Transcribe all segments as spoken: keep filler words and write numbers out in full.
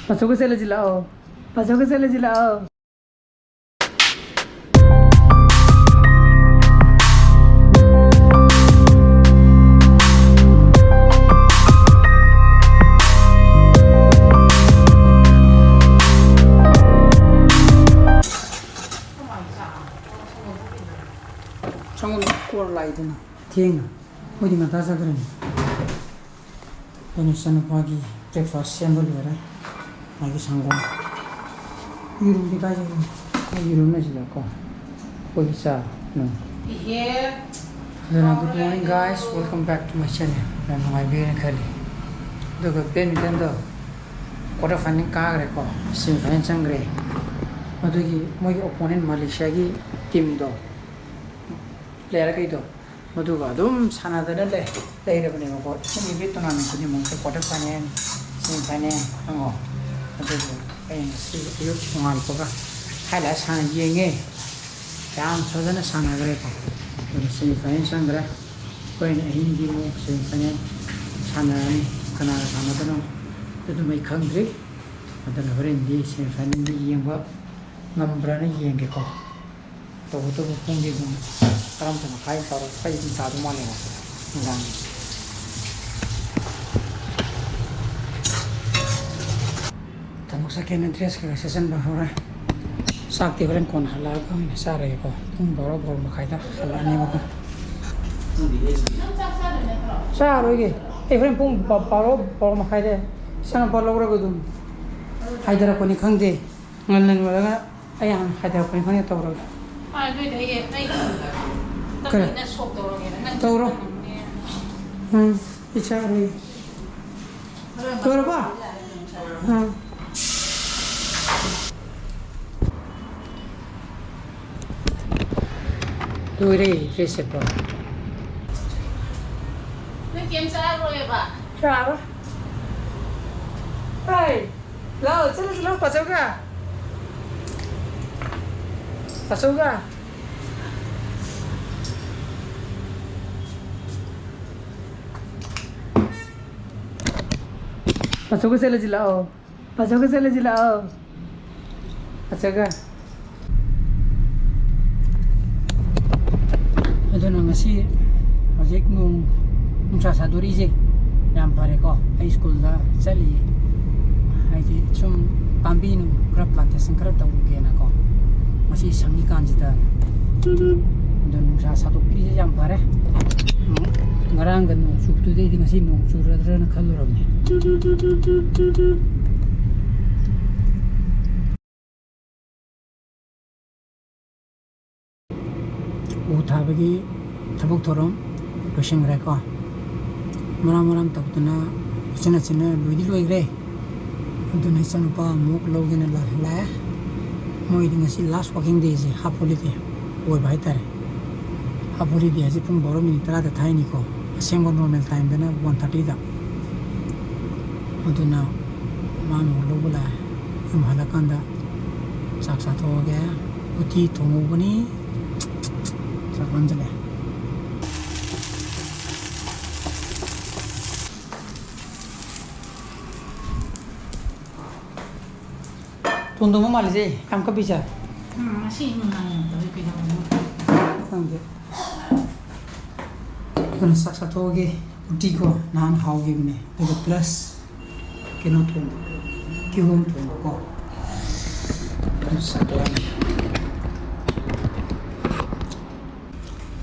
ꯄꯥꯆꯧꯒ ꯆꯠꯂꯁꯤ ꯂꯥꯛꯑꯣ꯫ ꯄꯥꯆꯧꯒ ꯆꯠꯂꯁꯤ ꯂꯥꯛꯑꯣ꯫ ꯁꯪꯒꯣꯝ ꯀꯣꯔ ꯂꯥꯛꯏꯗꯅ ꯊꯦꯡꯅ꯫ ꯃꯣꯏꯗꯤ ꯉꯟꯇꯥ ꯆꯠꯈ꯭ꯔꯅꯤ꯫ ꯑꯩꯈꯣꯏꯅ ꯏꯆꯥꯅꯨꯄꯥꯒꯤ breakfast ꯁꯦꯝꯕ ꯂꯣꯏꯔꯦ꯫ ꯃꯥꯒꯤ ꯁꯪꯒꯣꯝ꯫ ꯌꯦꯔꯨꯝꯗꯤ ꯀꯥꯏ ꯆꯠꯈ꯭ꯔꯦ? ꯑꯩ ꯌꯦꯔꯨꯝꯅ ꯁꯤꯗꯀꯣ꯫ ꯑꯩꯈꯣꯏꯒꯤ ꯆꯥ ꯅꯨꯡ꯫ ꯏꯍꯦ꯫ ꯑꯗꯨꯅ good morning guys, welcome back to my channel꯫ ꯌꯥꯝ ꯅꯨꯡꯉꯥꯏꯕꯤꯔꯦꯅ ꯈꯜꯂꯤ꯫ ꯑꯗꯨꯒ badmintonꯗꯣ quarter final ꯀꯥꯈ꯭ꯔꯦꯀꯣ, semi final ꯆꯪꯈ꯭ꯔꯦ꯫ ꯑꯗꯨꯒꯤ ꯃꯣꯏꯒꯤ opponent ꯃꯂꯦꯁꯤꯌꯥꯒꯤ teamꯗꯣ, player ꯈꯩꯗꯣ, ꯃꯗꯨꯒ ꯑꯗꯨꯝ ꯁꯥꯟꯅꯗꯅ ꯂꯩ, ꯂꯩꯔꯕꯅꯦꯕꯀꯣ꯫ ꯏꯁꯤꯡ ꯏꯕꯤ tournament ꯈꯨꯗꯤꯡꯃꯛꯇ quarter final, semi final ꯈꯪꯉꯣ꯫ ꯑꯗꯨꯕꯨ ꯑꯩ ꯉꯁꯤ ꯑꯌꯨꯛ ꯅꯣꯡꯉꯥꯜꯂꯛꯄꯒ highlight ꯁꯥꯟꯅ ꯌꯦꯡꯉꯦ꯫ ꯌꯥꯝ ꯐꯖꯅ ꯁꯥꯟꯅꯈ꯭ꯔꯦꯀꯣ꯫ ꯑꯗꯨꯅ semi final ꯆꯪꯈ꯭ꯔꯦ꯫ ꯑꯩꯈꯣꯏꯅ ꯑꯍꯤꯡꯒꯤ ꯑꯃꯨꯛ semi final ꯁꯥꯟꯅꯔꯅꯤ꯫ ꯀꯅꯥꯒ ꯁꯥꯟꯅꯗꯣꯏꯅꯣ ꯑꯗꯨꯃ ꯑꯩ ꯈꯪꯗ꯭ꯔꯤ꯫ ꯑꯗꯨꯅ ꯍꯣꯔꯦꯟꯗꯤ semi finalꯗ ꯌꯦꯡꯕ ꯉꯝꯕ꯭ꯔꯥꯅ ꯌꯦꯡꯒꯦꯀꯣ꯫ ꯇꯧꯕꯇꯕꯨ ꯄꯨꯡꯗꯤ ꯑꯗꯨꯝ ꯇꯔꯥꯃꯥꯊꯣꯏ ꯃꯈꯥꯏ ꯇꯧꯔ ꯈꯔ ꯑꯗꯨꯝ ꯇꯥꯗꯧ ꯃꯥꯜꯂꯦꯕ ꯅꯨꯡꯗꯥꯡꯒꯤ꯫ ꯊꯕꯛ ꯆꯠꯀꯦꯅ dress ꯀꯩꯀꯥ ꯁꯦꯠꯆꯟꯕ ꯍꯧꯔꯦ꯫ ꯆꯥꯛꯇꯤ ꯍꯣꯔꯦꯟ ꯀꯣꯟꯅ ꯍꯜꯂꯛꯑꯒ ꯑꯣꯏꯅ ꯆꯥꯔꯒꯦꯀꯣ꯫ ꯄꯨꯡ ꯕꯥꯔꯣ, ꯕꯥꯔꯣ ꯃꯈꯥꯏꯗ ꯍꯜꯂꯛꯑꯅꯦꯕꯀꯣ꯫ ꯆꯥꯔꯣꯏꯒꯦ꯫ ꯑꯩ ꯍꯣꯔꯦꯟ ꯄꯨꯡ ꯕꯥ-, ꯕꯥꯔꯣ, ꯕꯥꯔꯣ ꯃꯈꯥꯏꯗ ꯏꯆꯥꯅꯨꯄꯥ ꯂꯧꯔꯒ ꯑꯗꯨꯝ ꯍꯥꯏꯊꯔꯛꯄꯅꯤ ꯈꯪꯗꯦ꯫ ꯉꯟꯅ ꯂꯣꯏꯔꯒ ꯑꯩ ꯍꯥꯟꯅ ꯍꯥꯏꯊꯔꯛꯄꯅꯤ ꯈꯪꯗꯦ ꯇꯧꯔꯒꯦ꯫ ꯑꯥ, ꯑꯗꯨꯏꯗꯤ ꯑꯩ, ꯑꯩ ꯀꯔꯤ? ꯇꯞꯅ ꯁꯣꯛ ꯇꯧꯔꯒꯦ꯫ ꯅꯪ ꯇꯧꯔꯣ꯫ ꯎꯝ, ꯏꯆꯥ ꯂꯩ꯫ ꯂꯣꯏꯔꯕꯣ? ꯑꯥ꯫ ꯂꯣꯏꯔꯦ, dress ꯁꯦꯠꯄ꯫ ꯅꯣꯏ ꯀꯩꯝ ꯆꯥꯔꯔꯣꯏꯕ? ꯆꯥꯔꯣꯏ꯫ ꯍꯥꯏ꯫ ꯂꯥꯛꯑꯣ, ꯆꯠꯂꯁꯤ ꯂꯥꯛꯑꯣ, ꯄꯥꯆꯧꯒ꯫ ꯄꯥꯆꯧꯒ꯫ ꯄꯥꯆꯧꯒ ꯆꯠꯂꯁꯤ ꯂꯥꯛꯑꯣ꯫ ꯄꯥꯆꯧꯒ ꯆꯠꯂꯁꯤ ꯂꯥꯛꯑꯣ꯫ ꯄꯥꯆꯧꯒ꯫ ꯑꯗꯨꯅ ꯉꯁꯤ ꯍꯧꯖꯤꯛ ꯅꯣꯡ, ꯅꯨꯡꯁꯥ ꯁꯥꯗꯣꯔꯛꯏꯁꯦ ꯌꯥꯝ ꯐꯔꯦꯀꯣ꯫ ꯑꯩ ꯁ꯭ꯀꯨꯜꯗ ꯆꯠꯂꯤꯌꯦ, ꯍꯥꯏꯗꯤ ꯁꯨꯝ ꯄꯥꯝꯕꯤ ꯅꯨꯡ ꯈꯔ plantation ꯈꯔ ꯇꯧꯔꯨꯒꯦꯅꯀꯣ꯫ ꯉꯁꯤ ꯁꯪꯉꯤꯀꯥꯟꯁꯤꯗ꯫ ꯑꯗꯣ ꯅꯨꯡꯁꯥ ꯁꯥꯗꯣꯛꯄꯤꯔꯤꯁꯦ ꯌꯥꯝ ꯐꯔꯦ꯫ ꯉꯔꯥꯡꯒ ꯅꯣꯡ ꯆꯨꯕꯗꯨꯗꯩꯗꯤ ꯉꯁꯤ ꯅꯣꯡ ꯆꯨꯔꯗ꯭ꯔꯅ ꯈꯜꯂꯨꯔꯕꯅꯦ꯫ ꯎ ꯊꯥꯕꯒꯤ ꯊꯕꯛ ꯊꯧꯔꯝ ꯂꯣꯏꯁꯤꯟꯈ꯭ꯔꯦꯀꯣ꯫ ꯃꯔꯥꯡ ꯃꯔꯥꯡ ꯇꯧꯗꯅ ꯎꯆꯤꯟ ꯅꯥꯆꯤꯟꯅ ꯂꯣꯏꯗꯤ ꯂꯣꯏꯈ꯭ꯔꯦ꯫ ꯑꯗꯨꯅ ꯏꯆꯥꯅꯨꯄꯥ ꯑꯃꯨꯛ ꯂꯧꯒꯦꯅ ꯂꯥ-, ꯂꯥꯛꯑꯦ꯫ ꯃꯣꯏꯗꯤ ꯉꯁꯤ last working dayꯁꯦ, half holiday ꯑꯣꯏꯕ ꯍꯥꯏꯇꯥꯔꯦ꯫ Half holiday ꯍꯥꯏꯁꯦ ꯄꯨꯡ ꯕꯥꯔꯣ ꯃꯤꯅꯤꯠ ꯇꯔꯥꯗ ꯊꯥꯏꯅꯤꯀꯣ꯫ ꯑꯁꯦꯡꯕ normal timeꯗꯅ one thirtyꯗ꯫ ꯑꯗꯨꯅ ꯃꯥ ꯑꯃꯨꯛ ꯂꯧꯕ ꯂꯥꯛꯑꯦ꯫ ꯌꯨꯝ ꯍꯜꯂꯀꯥꯟꯗ ꯆꯥꯛ ꯆꯥꯊꯣꯛꯑꯒꯦ꯫ ꯎꯇꯤ ꯊꯣꯡꯍꯧꯕꯅꯤ꯫ ꯆꯥꯛ ꯂꯥꯝꯁꯤꯜꯂꯦ꯫ ꯇꯣꯟꯗꯣꯟꯕ ꯃꯥꯜꯂꯤꯁꯦ ꯌꯥꯝ ꯀꯞꯄꯤꯁꯦ꯫ ꯎꯝ, ꯉꯁꯤ ꯅꯨꯡꯗꯥꯡ ꯌꯥꯝ ꯇꯧꯋꯤ, ꯀꯩꯗꯧꯕꯅꯣ? ꯈꯪꯗꯦ꯫ ꯑꯗꯨꯅ ꯆꯥꯛ ꯆꯥꯊꯣꯛꯑꯒꯦ꯫ ꯎꯇꯤꯀꯣ ꯅꯍꯥꯟ ꯍꯥꯎꯈꯤꯕꯅꯦ, ꯑꯗꯨꯒ plus ꯀꯩꯅꯣ ꯊꯣꯡꯕ, ꯀꯤꯍꯣꯝ ꯊꯣꯡꯕꯀꯣ꯫ ꯑꯗꯨ ꯆꯥꯊꯣꯛꯑꯅꯤ꯫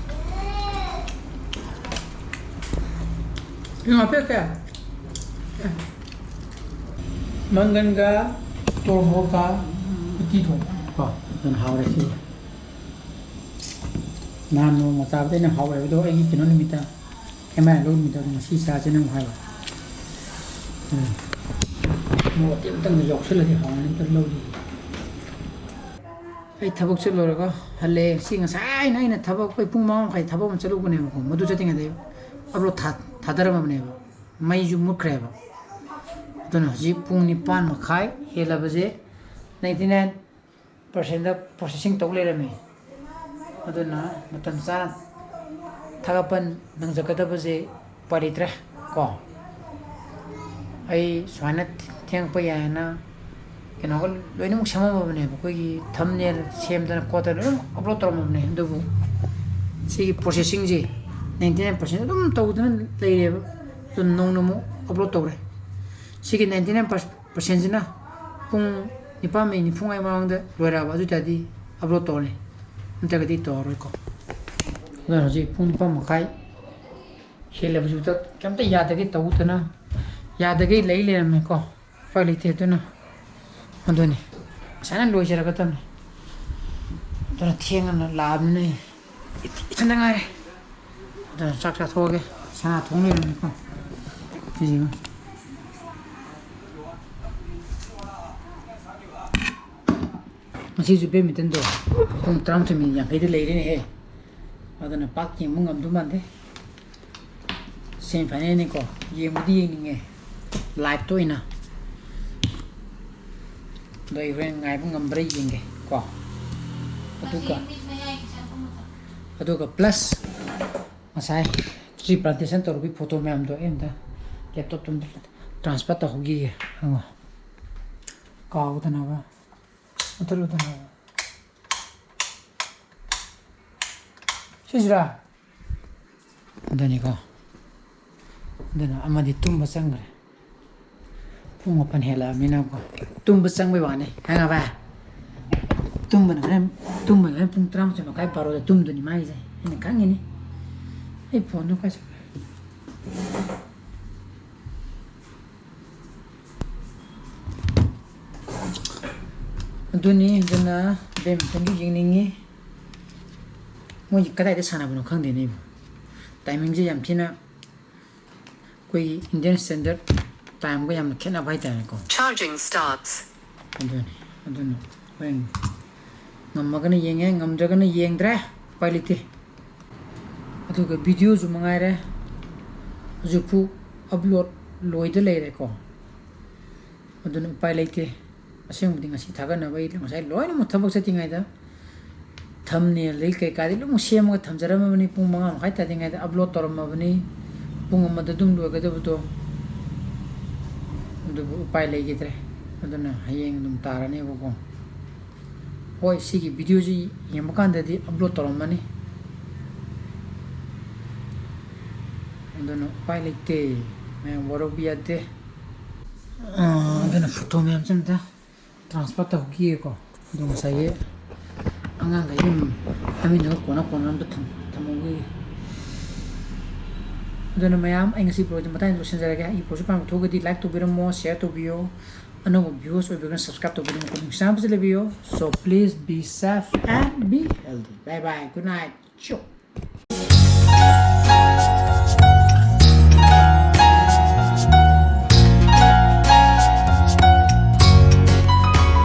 ꯀꯩꯅꯣ ꯍꯥꯞꯄꯤꯔꯛꯀꯦ? ꯃꯪꯒꯟꯒ ꯇꯣꯔꯕꯣꯠꯀ ꯎꯇꯤ ꯊꯣꯡꯕ꯫ ꯀꯣ, ꯑꯗꯨꯅ ꯍꯥꯎꯔꯦ ꯁꯤꯁꯦ꯫ ꯅꯍꯥꯟ ꯅꯣꯡꯃ ꯆꯥꯕꯗ ꯑꯩꯅ ꯍꯥꯎꯋꯦ ꯍꯥꯏꯕꯗꯣ ꯑꯩꯒꯤ ꯀꯩꯅꯣ ꯅꯨꯃꯤꯠꯇ, ꯑꯦꯝ ꯑꯥꯏ ꯂꯧ ꯅꯨꯃꯤꯠꯇ ꯉꯁꯤ ꯆꯥꯁꯦꯅ ꯑꯃꯨꯛ ꯍꯥꯏꯕ꯫ ꯎꯝ꯫ ꯃꯣꯔꯣꯛ ꯑꯇꯦꯛ ꯑꯃꯇꯪꯒ ꯌꯥꯎꯁꯜꯂꯗꯤ ꯍꯥꯎꯅꯤ, ꯑꯝꯇ ꯂꯧꯒꯦ꯫ ꯑꯩ ꯊꯕꯛ ꯆꯠꯂꯨꯔꯒ ꯍꯜꯂꯛꯑꯦ꯫ ꯁꯤ ꯉꯁꯥꯏꯅ ꯑꯩꯅ ꯊꯕꯛ, ꯑꯩꯈꯣꯏ ꯄꯨꯡ ꯃꯉꯥ ꯃꯈꯥꯏ ꯊꯕꯛ ꯑꯃ ꯆꯠꯂꯨꯕꯅꯦꯕꯀꯣ꯫ ꯃꯗꯨ ꯆꯠꯇ꯭ꯔꯤꯉꯩꯗ ꯑꯩ upload ꯊꯥ-, ꯊꯥꯗꯔꯝꯃꯕꯅꯦꯕ꯫ ꯃꯩꯁꯨ ꯃꯨꯠꯈ꯭ꯔꯦꯕ꯫ ꯑꯗꯨꯅ ꯍꯧꯖꯤꯛ ꯄꯨꯡ ꯅꯤꯄꯥꯟ ꯃꯈꯥꯏ ꯍꯦꯜꯂꯕꯁꯦ ninety nine percentꯗ processing ꯇꯧ ꯂꯩꯔꯝꯃꯤ꯫ ꯑꯗꯨꯅ ꯃꯇꯝ ꯆꯥꯅ ꯊꯥꯒꯠꯄ ꯅꯪꯖꯒꯗꯕꯁꯦ ꯎꯄꯥꯏ ꯂꯩꯇ꯭ꯔꯦ ꯀꯣ꯫ ꯑꯩ ꯁꯨꯃꯥꯏꯅ ꯊꯦꯡꯉꯛꯄ ꯌꯥꯏꯅ ꯀꯩꯅꯣꯒ ꯂꯣꯏꯅꯃꯛ ꯁꯦꯝꯃꯝꯃꯕꯅꯦꯕ, ꯑꯩꯈꯣꯏꯒꯤ ꯊꯝꯅꯦꯜ ꯁꯦꯝꯗꯅ ꯈꯣꯠꯇꯅ ꯂꯣꯏꯅꯃꯛ ꯑꯞꯂꯣꯗ ꯇꯧꯔꯝꯃꯕꯅꯦ꯫ ꯑꯗꯨꯕꯨ ꯁꯤꯒꯤ ꯄ꯭ꯔꯣꯁꯦꯁꯤꯡꯁꯦ ꯅꯥꯏꯟꯇꯤ ꯅꯥꯏꯟ ꯄꯥꯔꯁꯦꯟ ꯑꯗꯨꯝ ꯇꯧꯗꯅ ꯂꯩꯔꯦꯕ꯫ ꯑꯗꯨ ꯅꯧꯅ ꯑꯃꯨꯛ ꯑꯞꯂꯣꯗ ꯇꯧꯔꯦ꯫ ꯁꯤꯒꯤ ꯅꯥꯏꯟꯇꯤ ꯅꯥꯏꯟ ꯄꯥꯔꯁꯦꯟꯁꯤꯅ ꯄꯨꯡ ꯅꯤꯄꯥꯟ ꯃꯤꯅꯤꯠ ꯅꯤꯐꯨ ꯃꯉꯥꯒꯤ ꯃꯃꯥꯡꯗ ꯂꯣꯏꯔꯛꯑꯕ, ꯑꯗꯨ ꯑꯣꯏ ꯇꯥꯔꯗꯤ ꯑꯞꯂꯣꯗ ꯇꯧꯔꯅꯤ, ꯅꯠꯇ꯭ꯔꯒꯗꯤ ꯇꯧꯔꯔꯣꯏꯀꯣ꯫ ꯑꯗꯨꯅ ꯍꯧꯖꯤꯛ ꯄꯨꯡ ꯅꯤꯄꯥꯟ ꯃꯈꯥꯏ ꯍꯦꯜꯂꯕꯁꯨ ꯀꯩꯝꯇ ꯌꯥꯗꯒꯦ ꯇꯧꯗꯅ, ꯌꯥꯗꯒꯦ ꯂꯩ ꯂꯩꯔꯝꯃꯦꯀꯣ꯫ ꯎꯄꯥꯏ ꯂꯩꯇꯦ꯫ ꯑꯗꯨꯅ ꯑꯗꯨꯅꯤ, ꯉꯁꯥꯏꯅ ꯂꯣꯏꯖꯔꯒꯗꯕꯅꯤ꯫ ꯑꯗꯨꯅ ꯊꯦꯡꯅ ꯂꯥꯛꯑꯕꯅꯤꯅ ꯑꯩ ꯏꯊꯟꯗ ꯉꯥꯏꯔꯦ꯫ ꯑꯗꯨꯅ ꯆꯥꯛ ꯆꯥꯊꯣꯛꯑꯒꯦ꯫ ꯁꯅꯥ ꯊꯣꯡ ꯂꯩꯔꯝꯃꯦꯀꯣ꯫ ꯁꯤꯁꯤꯒ꯫ ꯉꯁꯤꯁꯨ ꯕꯦꯗꯃꯤꯟꯇꯟꯗꯣ ꯄꯨꯡ ꯇꯔꯥꯃꯥꯊꯣꯏ ꯃꯤꯅꯤꯠ ꯌꯥꯡꯈꯩꯗ ꯂꯩꯔꯦꯅꯦꯍꯦ꯫ ꯑꯗꯨꯅ ꯄꯥꯛ ꯌꯦꯡꯕ ꯉꯝꯗꯧ ꯃꯥꯟꯗꯦ꯫ ꯁꯦꯃꯤ ꯐꯥꯏꯅꯦꯜꯅꯤꯀꯣ, ꯌꯦꯡꯕꯗꯤ ꯌꯦꯡꯅꯤꯡꯉꯦ ꯂꯥꯏꯞꯇ ꯑꯣꯏꯅ꯫ ꯑꯗꯣ ꯑꯩ ꯍꯣꯔꯦꯟ ꯉꯥꯏꯕ ꯉꯝꯕ꯭ꯔꯥ ꯌꯦꯡꯒꯦ ꯀꯣ꯫ ꯑꯗꯨꯒ, ꯑꯗꯨꯒ ꯄ꯭ꯂꯁ ꯉꯁꯥꯏ ꯇ꯭ꯔꯤ ꯄ꯭ꯂꯥꯟꯇꯦꯁꯟ ꯇꯧꯔꯨꯕꯒꯤ ꯐꯣꯇꯣ ꯃꯌꯥꯝꯗꯣ ꯑꯩ ꯑꯝꯇ ꯂꯦꯞꯇꯣꯞꯇ ꯑꯝꯇ ꯇ꯭ꯔꯥꯟꯁꯐꯔ ꯇꯧꯍꯧꯈꯤꯒꯦ꯫ ꯑꯉꯣ, ꯀꯥꯎꯗꯅꯕ꯫ ꯃꯨꯊꯠꯂꯨꯗꯅꯕ꯫ ꯁꯤꯁꯤꯔꯥ? ꯑꯗꯨꯅꯤꯀꯣ꯫ ꯑꯗꯨꯅ ꯑꯃꯗꯤ ꯇꯨꯝꯕ ꯆꯪꯈ꯭ꯔꯦ꯫ ꯄꯨꯡ ꯃꯥꯄꯟ ꯍꯦꯜꯂꯛꯑꯕꯅꯤꯅꯀꯣ꯫ ꯇꯨꯝꯕ ꯆꯪꯕꯩ ꯋꯥꯅꯤ, ꯈꯪꯉꯕ? ꯇꯨꯝꯕꯅ ꯍꯣꯔꯦꯟ, ꯇꯨꯝꯕꯅ ꯍꯣꯔꯦꯟ ꯄꯨꯡ ꯇꯔꯥꯃꯥꯊꯣꯏ ꯃꯈꯥꯏ, ꯕꯥꯔꯣꯗ ꯇꯨꯝꯗꯣꯏꯅꯤ ꯃꯥꯒꯤꯁꯦ꯫ ꯑꯩꯅ ꯈꯪꯉꯤꯅꯤ꯫ ꯑꯩ ꯐꯣꯟꯗꯣ ꯀꯥꯏ ꯆꯠꯈ꯭ꯔꯦ? ꯑꯗꯨꯅꯤ, ꯑꯗꯨꯅ ꯕꯦꯗꯃꯤꯟꯇꯟꯗꯤ ꯌꯦꯡꯅꯤꯡꯉꯤ꯫ ꯃꯣꯏꯁꯦ ꯀꯗꯥꯏꯗ ꯁꯥꯟꯅꯕꯅꯣ ꯈꯪꯗꯦꯅꯦ ꯏꯕꯣ꯫ ꯇꯥꯏꯃꯤꯡꯁꯦ ꯌꯥꯝ ꯊꯤꯅ ꯑꯩꯈꯣꯏꯒꯤ ꯏꯟꯗꯤꯌꯟ ꯁ꯭ꯇꯦꯟꯗꯔꯠ ꯇꯥꯏꯝꯒ ꯌꯥꯝꯅ ꯈꯦꯠꯅꯕ ꯍꯥꯏꯇꯥꯔꯦꯀꯣ꯫ Charging stops. ꯑꯗꯨꯅꯤ, ꯑꯗꯨꯅ ꯍꯣꯔꯦꯟ ꯉꯝꯃꯒꯅ ꯌꯦꯡꯉꯦ, ꯉꯝꯗ꯭ꯔꯒꯅ ꯌꯦꯡꯗ꯭ꯔꯦ, ꯎꯄꯥꯏ ꯂꯩꯇꯦ꯫ ꯑꯗꯨꯒ ꯚꯤꯗꯤꯑꯣꯁꯨ ꯃꯉꯥꯏꯔꯦ, ꯍꯧꯖꯤꯛꯐꯥꯎ ꯑꯞꯂꯣꯗ ꯂꯣꯏꯗ ꯂꯩꯔꯦꯀꯣ꯫ ꯑꯗꯨꯅ ꯎꯄꯥꯏ ꯂꯩꯇꯦ꯫ ꯑꯁꯦꯡꯕꯗꯤ ꯉꯁꯤ ꯊꯥꯒꯠꯅꯕ ꯑꯩ ꯉꯁꯥꯏ ꯂꯣꯏꯅꯃꯛ ꯊꯕꯛ ꯆꯠꯇ꯭ꯔꯤꯉꯩꯗ ꯊꯝꯅꯦꯜꯗꯒꯤ ꯀꯩꯀꯥꯗꯤ ꯂꯣꯏꯅꯃꯛ ꯁꯦꯝꯃꯒ ꯊꯝꯖꯔꯝꯃꯕꯅꯤ꯫ ꯄꯨꯡ ꯃꯉꯥ ꯃꯈꯥꯏ ꯇꯥꯗ꯭ꯔꯤꯉꯩꯗ ꯑꯞꯂꯣꯗ ꯇꯧꯔꯝꯃꯕꯅꯤ꯫ ꯄꯨꯡ ꯑꯃꯗ ꯑꯗꯨꯝ ꯂꯣꯏꯒꯗꯕꯗꯣ꯫ ꯑꯗꯨꯕꯨ ꯎꯄꯥꯏ ꯂꯩꯈꯤꯗ꯭ꯔꯦ꯫ ꯑꯗꯨꯅ ꯍꯌꯦꯡ ꯑꯗꯨꯝ ꯇꯥꯔꯅꯦꯕꯀꯣ꯫ ꯍꯣꯏ, ꯁꯤꯒꯤ ꯚꯤꯗꯤꯑꯣꯁꯤ ꯌꯦꯡꯕ ꯀꯥꯟꯗꯗꯤ ꯑꯞꯂꯣꯗ ꯇꯧꯔꯝꯃꯅꯤ꯫ ꯑꯗꯨꯅ ꯎꯄꯥꯏ ꯂꯩꯇꯦ, ꯃꯌꯥꯝ ꯋꯥꯔꯧꯕ ꯌꯥꯗꯦ꯫ ꯑꯥ, ꯑꯗꯨꯅ ꯐꯣꯇꯣ ꯃꯌꯥꯝꯁꯦ ꯑꯝꯇ ꯇ꯭ꯔꯥꯟꯁꯐꯔ ꯇꯧꯈꯤꯒꯦꯀꯣ꯫ ꯑꯗꯣ ꯉꯁꯥꯏꯒꯤ ꯑꯉꯥꯡꯈꯩꯒꯤ ꯃꯃꯤꯡꯗꯨꯒ ꯀꯣꯟꯅ ꯀꯣꯟꯅ ꯑꯝꯇ ꯊꯝ-, ꯊꯝꯍꯧꯈꯤꯒꯦ꯫ ꯑꯗꯨꯅ ꯃꯌꯥꯝ, ꯑꯩ ꯉꯁꯤ ꯕ꯭ꯂꯣꯒꯁꯦ ꯃꯇꯥꯡꯗ ꯂꯣꯏꯁꯤꯟꯖꯔꯒꯦ꯫ ꯑꯩꯒꯤ ꯕ꯭ꯂꯣꯒꯁꯦ ꯄꯥꯝꯕ ꯊꯣꯛꯑꯒꯗꯤ ꯂꯥꯏꯛ ꯇꯧꯕꯤꯔꯝꯃꯣ, ꯁꯤꯌꯔ ꯇꯧꯕꯤꯌꯣ꯫ ꯑꯅꯧꯕ ꯚ꯭ꯌꯨꯋꯔꯁ ꯑꯣꯏꯕꯤꯔꯒꯅ ꯁꯕꯁꯀ꯭ꯔꯥꯏꯕ ꯇꯧꯕꯤꯔꯝꯃꯣ꯫ ꯈꯨꯗꯣꯡꯆꯥꯕꯁꯦ ꯂꯩꯕꯤꯌꯣ꯫ So please be safe and be healthy. Bye bye. Good night. Ciao.